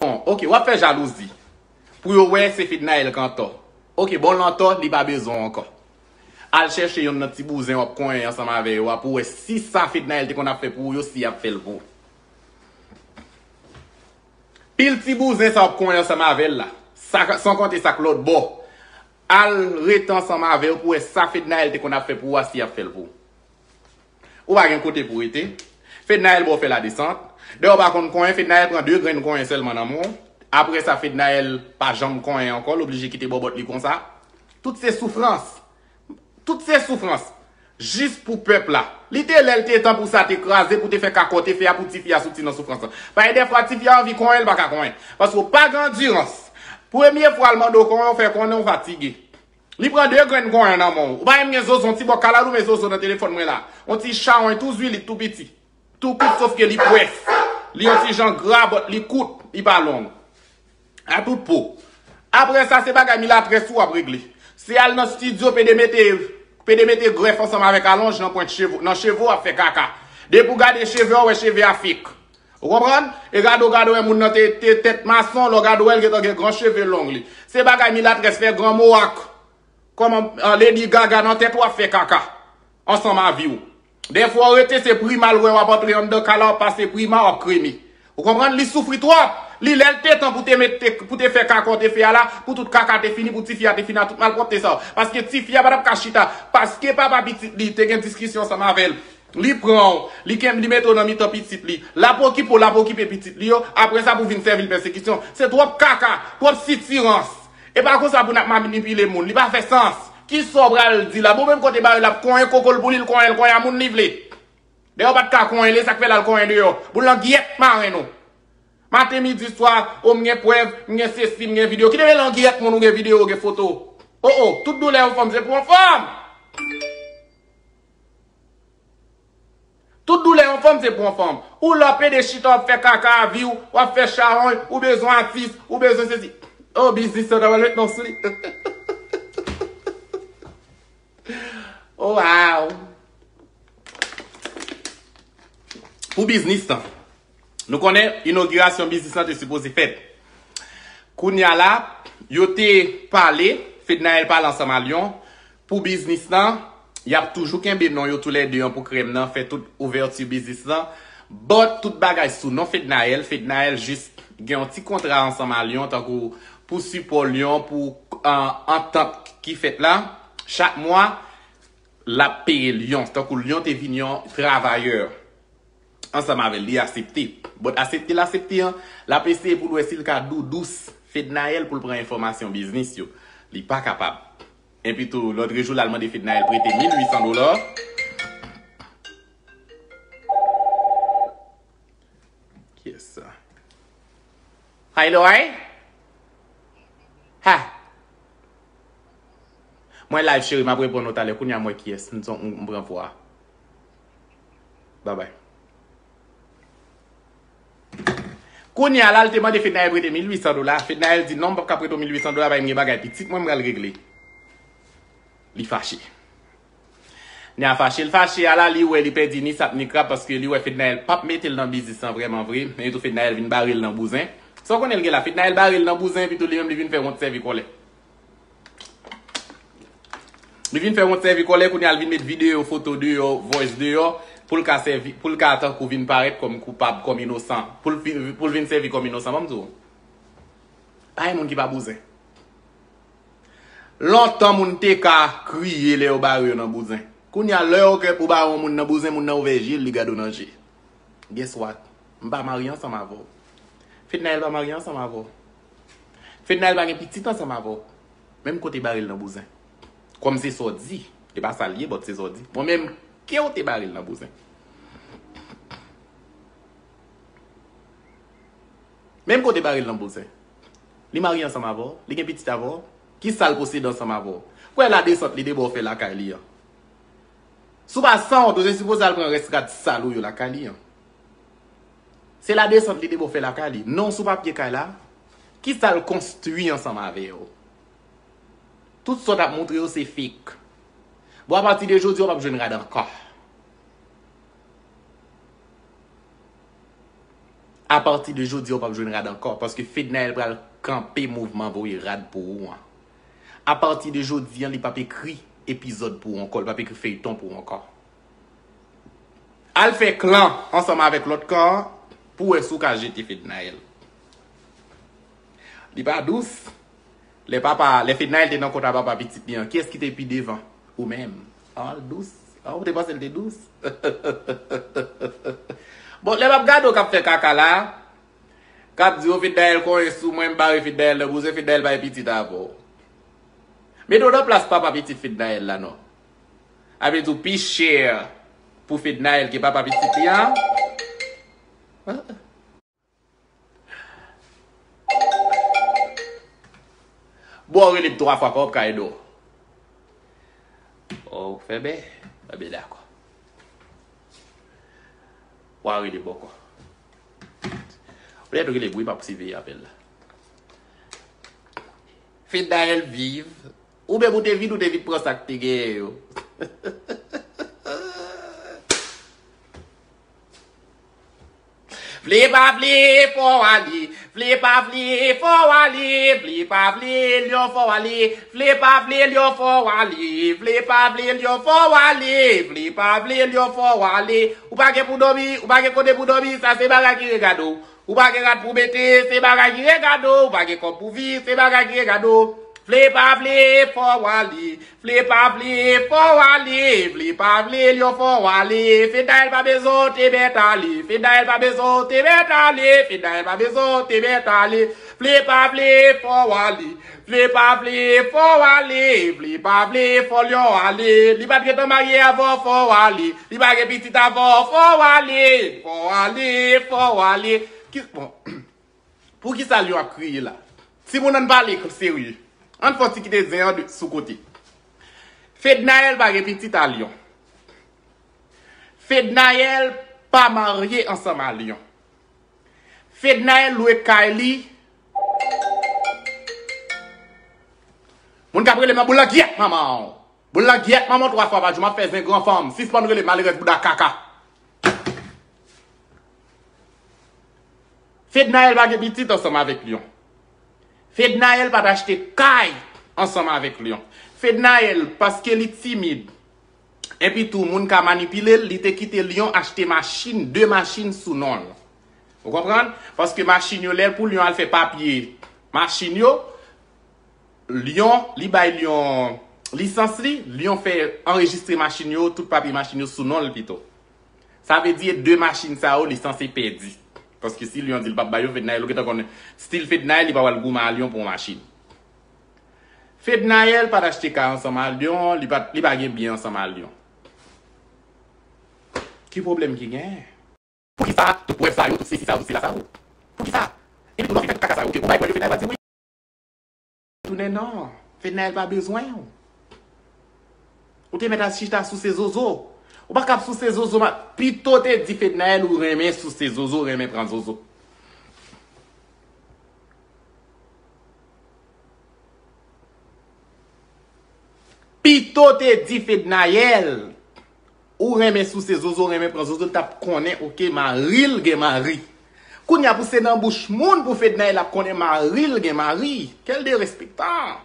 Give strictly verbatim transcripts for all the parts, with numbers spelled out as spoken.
Bon, ok, w ap fè jalouzi. Pou yo wè se Fednaelle k antò. Ok, bon, l antò, li pa bezwen w ankò. Al chèche yonn nan ti bouzen w ap konyen ansanm avè yo a pou w wè si sa Fednaelle te konn ap fè pou ou yo, si y ap fè l pou ou. Pil ti bouzen sa w ap konyen ansanm avè l la. Sa, san konte sa k lòt bò. Al rete ansanm avè yo pou w wè sa Fednaelle te konn ap fè pou ou a, si y ap fè l pou ou. Ou pa gen kote pou w rete. Fednaelle ba w fè ladesant. Dayè w pa konn konyen, Fednaelle pran de grenn konyen sèlman nan men w. Apre sa, Fednaelle pa janm konyen ankò, l oblije kite bòbòt li konsa. Tout se soufrans. Tout se soufrans. Jis pou pèp la. Li te lè l te tan pou sa te kraze, pou te fè kaka w te fè a pou tifi a soti nan soufrans lan. Paske dèfwa tifi a anvi konyen, l pa ka konyen. Paske w pa gen andirans. Premye fwa l mande w konyen, w fè konnen w fatige. Li pran de grenn konyen nan men w. Ou pa menm gen zozo, yon ti bò kalad ou men zozo nan telefòn mwen la. Yon ti chawony tou zwilit, tou piti. Tou kout, sofke li pwès. Li yon ti jan gra, but li kout, li pa long. A tout po. Apre sa, se bagay milatrès ou ap regle. Se al nan estidyo, pede mete, pede mete grèf ansanm avèk alonj nan pwent cheve, nan cheve w ap fè kaka. Depi w gade cheve a, w wè cheve a fake. Ou konprann? E gade w, gade w, wè moun nan te, te tèt mason, lè w gade w, wè l gentan gen gran cheve long li. Se bagay milatrès fè gran mohawk. Kòman, ah, Lady Gaga nan tèt w ap fè kaka ansanm avè w. Dèfwa w rete se Prima l wè w ap antre anndan kay la, w ap pase Prima, w ap kreme. Ou konprann? Li soufri twòp. Li lè l te tan pou te mete, pou te fè kaka w te fè a la, pou tout kaka te fini, pou tifi a te fini a tout malpwòpte sa yo. Paske tifi a pa t ap ka chita. Paske papa pitit li te gen diskisyon ansanm avè l. Li pran w, li kenbe, li mete w nan mitan pitit li. L ap okipe w, l ap okipe pitit li yo. Apre sa, pou vin sèvi l pèsekisyon. Se twòp kaka, twòp sitirans. E pa konsa pou n ap manipile moun. Li pa fè sans. Kisa w pral di la? Bon, menm kote bare l ap konyen koko l pou li, l konyen, l konyen a moun li vle. Dayè, w pa t ka konyen li, sa k fè l al konyen deyò. Boul nan gyèt maren nou. Maten, midi, swa, o, m gen prèv, m gen sesi, m gen videyo. Kite men langyèt moun, ou gen videyo, ou gen foto. O, o, tout doulè yon fanm, se pou yon fanm. Tout doulè yon fanm, se pou yon fanm. Ou la pede chita, w ap fè kaka a vi w, w ap fè chawony, ou bezwen atis, ou bezwen sesi. O, biznis sa, ta pral met non sou li. O, wow. Pou biznis lan. Nou konnen inogirasyon biznis lan te sipoze fèt. Kounye a la, yo te pale, Fednaelle pale ansanm a Lion, pou biznis lan, y ap toujou kenbe non yo toulède an pou krèm nan, fè tout ouvèti biznis lan. But tout bagay sou non Fednaelle, Fednaelle jis gen yon ti kontra ansanm a Lion, tankou pou sipò Lion, pou, ah, antant ki fèt la. Chak mwa, l ap peye Lion, tankou Lion te vin yon travayè ansanm avè l, li aksepte. But aksepte l aksepte an, l ap eseye pou l wè si l ka doudous Fednaelle pou l pran enfòmasyon biznis yo. Li pa kapab. Epi tou, lòtrejou, l al mande Fednaelle prete mil uit san dola. Kiyès sa? Hi, Lori. Ha. Mwen live, cheri, m ap reponn ou talè. Kounye a, m wè kiyès. M, m, m pran vwa. Babay. Kounye a la, l te mande Fednaelle prete mil uit san dola. Fednaelle di, "Non, m p ap ka prete w mil uit san dola, paske m gen bagay pitit mwen m pral regle." Li fache. Nya fache, l fache a la, li wè li pèdi ni sap ni krab, paske li wè Fednaelle p ap mete l nan biznis lan vrèman vre. Men tou Fednaelle vin bare l nan bouzen. Sa w konnen l gen la, Fednaelle bare l nan bouzen, epi tou li menm li vin fè wont sèvi kòlè. Li vin fè wont sèvi kòlè, kounye a l vin met videyo, foto deyò, voice deyò, pou l ka sèvi, pou l ka tankou vin parèt kòm koupab, kòm inosan. Pou l vin, pou l vin sèvi kòm inosan, ban m di w. Pa gen moun ki pa bouzen. Lontan moun te ka kriye lè yo bare yo nan bouzen. Kounye a, lè yo kè pou bare yon moun nan bouzen, moun nan ouvè je l, li gade w nan je. Guess what? M pa marye ansanm avè w. Fednaelle pa marye ansanm avè w. Fednaelle pa gen pitit ansanm avè w. Menm kote bare l nan bouzen. Kòm se sa w di, e pa sa l ye, but se sa w di. Bon, menm ke w te bare l nan bouzen. Menm kote bare l nan bouzen. Li marye ansanm avè w, li gen pitit avè w. Kisa l posede ansanm avè w? Kwè ladesant li te ba w fè lakay li an. Si w pa sanwont, ou te sipoze al pran rès rad sal ou yo lakay li an. Se ladesant li te ba w fè lakay li. Non sou papye kay la. Kisa l konstwi ansanm avè w? Tout sa w t ap montre yo se fake. Bon, apati de jodi a, w p ap jwenn rad ankò. Apati de jodi a, ou p ap jwenn rad ankò, paske Fednaelle pral kanpe mouvman voye rad pou ou an. Apati de jodi a, li p ap ekri epizòd pou ou ankò, li p ap ekri feyton pou ou ankò. Al fè klan ansanm avèk lòt kan an pou wè si w ka jete Fednaelle. Li pa dous. Lè papa, lè Fednaelle te nan kont a papa pitit li an, kiyès ki te pi devan? Ou menm. An, l dous. An, ou te panse l te dous? Bon, lè m ap gade w k ap fè kaka la, k ap di, "O, Fednaelle konyen sou mwen, m bare Fednaelle nan bouzen, Fednaelle bay pitit avè w." Mete w nan plas papa pitit Fednaelle la non. Sa vle di w pi chè pou Fednaelle ke papa pitit li an. Bon, w rele m twa fwa, kòman m ka ede w? O, ou fè byen? Ebyen, dakò. W a rele m ankò. Ou lè tou rele m, wi, m ap siveye apèl la. Fednaelle viv. Ou menm ou te vin, ou te vin pran sa k te genyen yo. Vle pa vle, fò w ale. Vle pa vle, fò w ale. Vle pa vle, Lyon, fò w ale. Vle pa vle, Lyon, fò w ale. Vle pa vle, Lyon, fò w ale. Vle pa vle, Lyon, fò w ale. Ou pa gen pou dòmi, ou pa gen kote pou dòmi, sa se bagay ki regade w. Ou pa gen rad pou mete, se bagay ki regade w. Ou pa gen kòb pou viv, se bagay ki regade w. Vle pa vle, fò w ale. Vle pa vle, fò w ale. Vle pa vle, Lyon, fò w ale. Fednaelle pa bezwen w te mèt ale. Fednaelle pa bezwen w te mèt ale. Fednaelle pa bezwen w te mèt ale. Vle pa vle, fò w ale. Vle pa vle, fò w ale. Vle pa vle, fò Lyon ale. Li pa t gentan marye avè w, fò w ale. Li pa gen pitit avè w, fò w ale. Fò w ale, fò w ale. Ki, bon. Poukisa Lyon ap kriye la? Timoun, ann pale serye. Ann fè yon ti kite zen an de, sou kote. Fednaelle pa gen pitit a Lyon. Fednaelle pa marye ansanm a Lyon. Fednaelle lwe kay li. Moun k ap rele m nan boul langyèt manman w. Boul langyèt manman w twa fwa pa jou, m ap fè zen gran fanm. Sispann rele m malerèz bouda kaka. Fednaelle pa gen pitit ansanm avèk Lyon. Fednaelle pa t achte kay ansanm avèk Lyon. Fednaelle, paske li timid, epi tou moun ka manipile l, li te kite Lyon achte machin, de machin sou non l. Ou konprann? Paske machin yo, lè pou Lyon al fè papye machin yo, Lyon, li bay Lyon lisans li, Lyon fè anrejistre machin yo, tout papye machin yo sou non l pito. Sa vle di, e de machin sa yo, li sanse pèdi. Paske si Lyon di l p ap bay yo, Fednaelle, ou gentan konnen, stil Fednaelle, li pa pral goumen a Lyon pou yon machin. Fednaelle pa t achte kay ansanm a Lyon, li pa, li pa gen byen ansanm a Lyon. Ki pwoblèm ki genyen? Poukisa tout prèv sa yo, tout sesi sa yo, tout sela sa yo? Poukisa? Epi tou lè w fin fè tout kaka sa yo, ok, ou bay prèv yo, Fednaelle va di wi. Tounen non, Fednaelle pa bezwen w. Ou te mèt al chita souse zozo. Ou pa kab souse zozo, ma, pito te di Fednaelle ou renmen souse zozo, renmen pran zozo. Pito te di Fednaelle ou renmen souse zozo, renmen pran zozo, l t ap konnen, ok, mari l gen mari. Kounye a pou se nan bouch moun pou Fednaelle ap konnen mari l gen mari. Quel derespektan!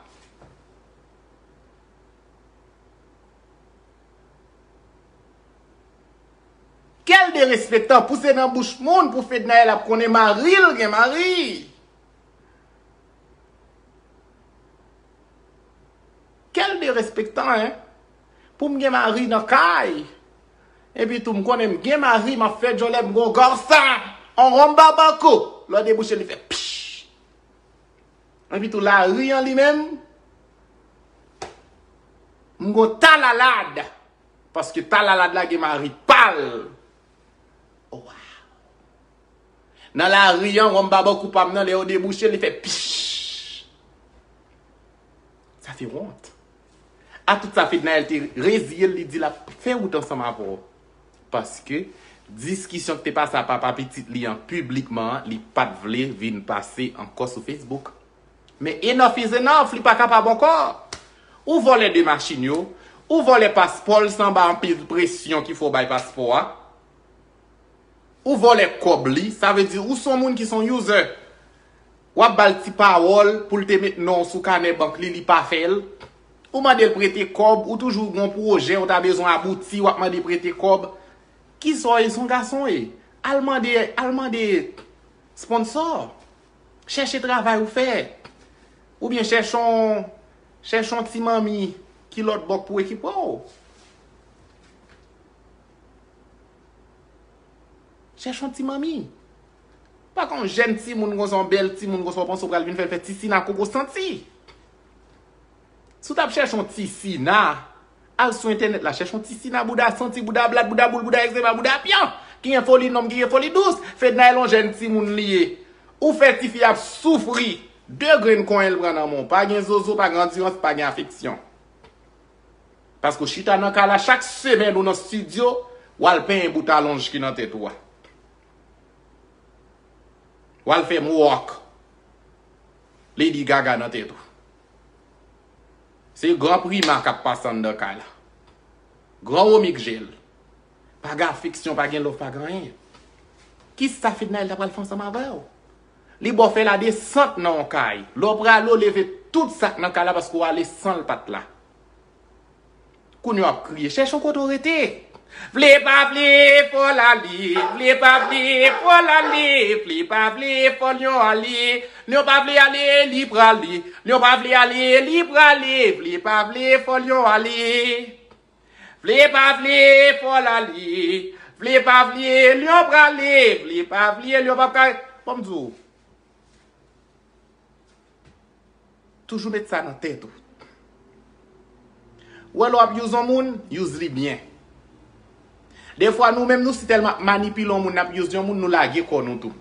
Quel derespektan! Pou se nan bouch moun pou Fednaelle ap konnen mari l gen mari. Quel derespektan, hein? Pou m gen mari nan kay. Epi tou, m konnen m gen mari, m ap fè djòlè, m gon gòsa, on wonm babankou. Lè w debouche, li fè pch. Epi tou, lari an li menm, m gon talalad. Paske talalad la gen mari pa l. Oh, wow. Nan lari an, wonm babankou pa m nan, lè yo debouche, li fè pich. Sa se wont. A tout sa, Fednaelle te reziye l, li di l ap fè wout ansanm avè w. Paske diskisyon ki te pase a papa pitit li an piblikman an, li pa t vle vin pase ankò sou Facebook. Men enough is enough, li pa kapab ankò. Ou vòlè de machin yo, ou vòlè paspò l san ba anpil presyon ki fè w bay paspò a. Ou vòlè kòb li, sa vle di ou se yon moun ki se yon user. W ap ba l ti pawòl pou l te met non w sou kanè bank li, li pa fè l. Ou mande l prete kòb, ou toujou gen yon pwojè, ou ta bezwen abouti, w ap mande prete kòb. Kisa w ye, se yon gason w ye? Al mande, al mande sponsò. Chèche travay ou fè. Oubyen chèche yon, chèche yon ti manmi ki lòt bò k pou ekipe w. Chèche yon ti manmi. Pa ka yon jèn timoun konsa, yon bèl timoun konsa, w panse w pral vin fè l fè ti sina koko santi. Si w t ap chèche yon ti sina, al sou entènèt la, chèche yon ti sina bouda santi, bouda blat, bouda boul, bouda egzema, bouda pyan, ki gen foli nonm, ki gen foli dous. Fednaelle yon jèn timoun li ye. Ou fè tifi ap soufri. De grenn konyen l pran nan men w. Pa gen zozo, pa gen andirans, pa gen afeksyon. Paske w chita nan kay la chak semèn ou nan estidyo, w al penyen bout alonj ki nan tèt ou a. W al fè mohawk Lady Gaga nan tèt ou. Se gran prima k ap pase anndan kay la. Gran womik jèl. Pa gen afeksyon, pa gen love, pa gen anyen. Kisa Fednaelle ta pral fè ansanm avè w? Li ba w fè ladesant nan yon kay. Lè w prale, w leve tout sa k nan kay la paske w ale san l pa t la. Kounye a w ap kriye, chèche yon kote w rete. Vle pa vle, fò l ale. Vle pa vle, fò l ale. Vle pa vle, fò lyon ale. Lyon pa vle ale, li prale. Lyon pa vle ale, li prale. Vle pa vle, fò lyon ale. Vle pa vle, fò l ale. Vle pa vle, lyon prale. Vle pa vle, lyon p ap ka. Ban m di w. Toujou met sa nan tèt ou. Ou wè lè w ap use yon moun, use li byen. Defwa nou menm nou si tèlman ap manipile yon moun, n ap use yon moun, nou lage kò nou tou.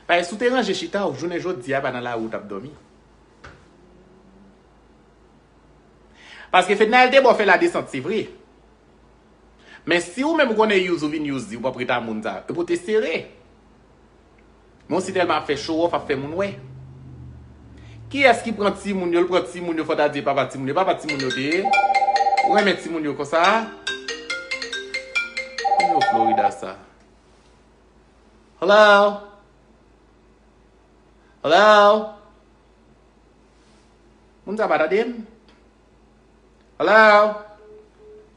Paske si w te ranje chita w, jounen jodi a pa nan lari w t ap dòmi. Paske Fednaelle te ba w fè ladesant, se vre. Men si ou menm ou konnen use ou vin use li, ou p ap ret a moun sa. Epi w te sere. Men w si tèlman ap fè show off, ap fè moun wè. Kiyès ki pran timoun yo, l pran timoun yo, fò ta di e papa timoun yo, papa timoun yo te ye. Ou renmen timoun yo konsa. Moun yo Florida sa. Hello? Hello? Moun sa pa tande m? Hello?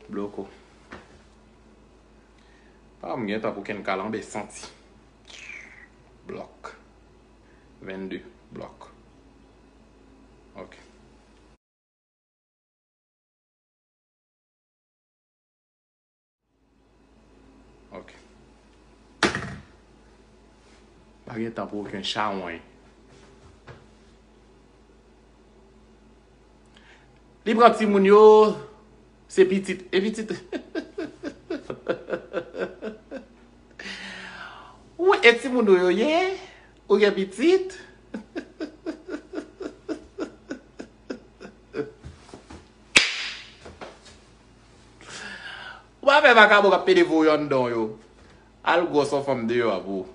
Bloko. Pa m gen tan pou kenn kalanbè santi. Blòk. Vennde. Blòk. Ok. Ok. Pa gen tan pou okenn chawony. Li pran timoun yo, se pitit, e pitit. Wi, e timoun ou yo ye? Ou gen pitit? Ou pa fè vakabon k ap pede voye anndan w yo. Al gwòs yon fanm deyò a pou ou.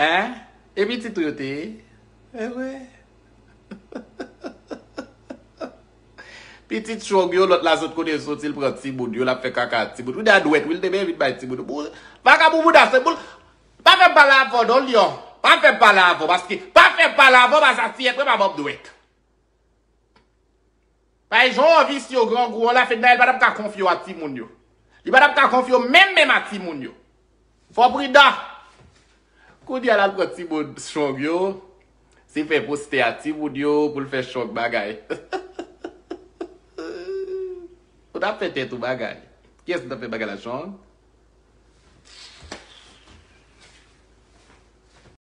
Hein? E pitit ou yo te ye? E vre. Pitit chong yo, lòt la sot kote l soti, l pran timoun yo, l ap fè kaka ak timoun. Ou da dwèt, wi, l te byen vin bay timoun. Pou vakabon bouda, se pou l. Pa fè m pale avè w non, Lyon. Pa fè m pale avè w, paske, pa fè m pale avè w, paske sa fiyèt mwen pa ban m dwèt. Paske jan w visye grangou an la, Fednaelle pa t ap ka konfye w a timoun yo. Li pa t ap ka konfye w menm menm a timoun yo. Fò w pridan. Kounye a l al pran timoun chong yo. Se fè postè a timoun yo pou l fè chong bagay. Ou t ap fè tèt ou bagay. Kiyès ki t ap fè bagay la chong?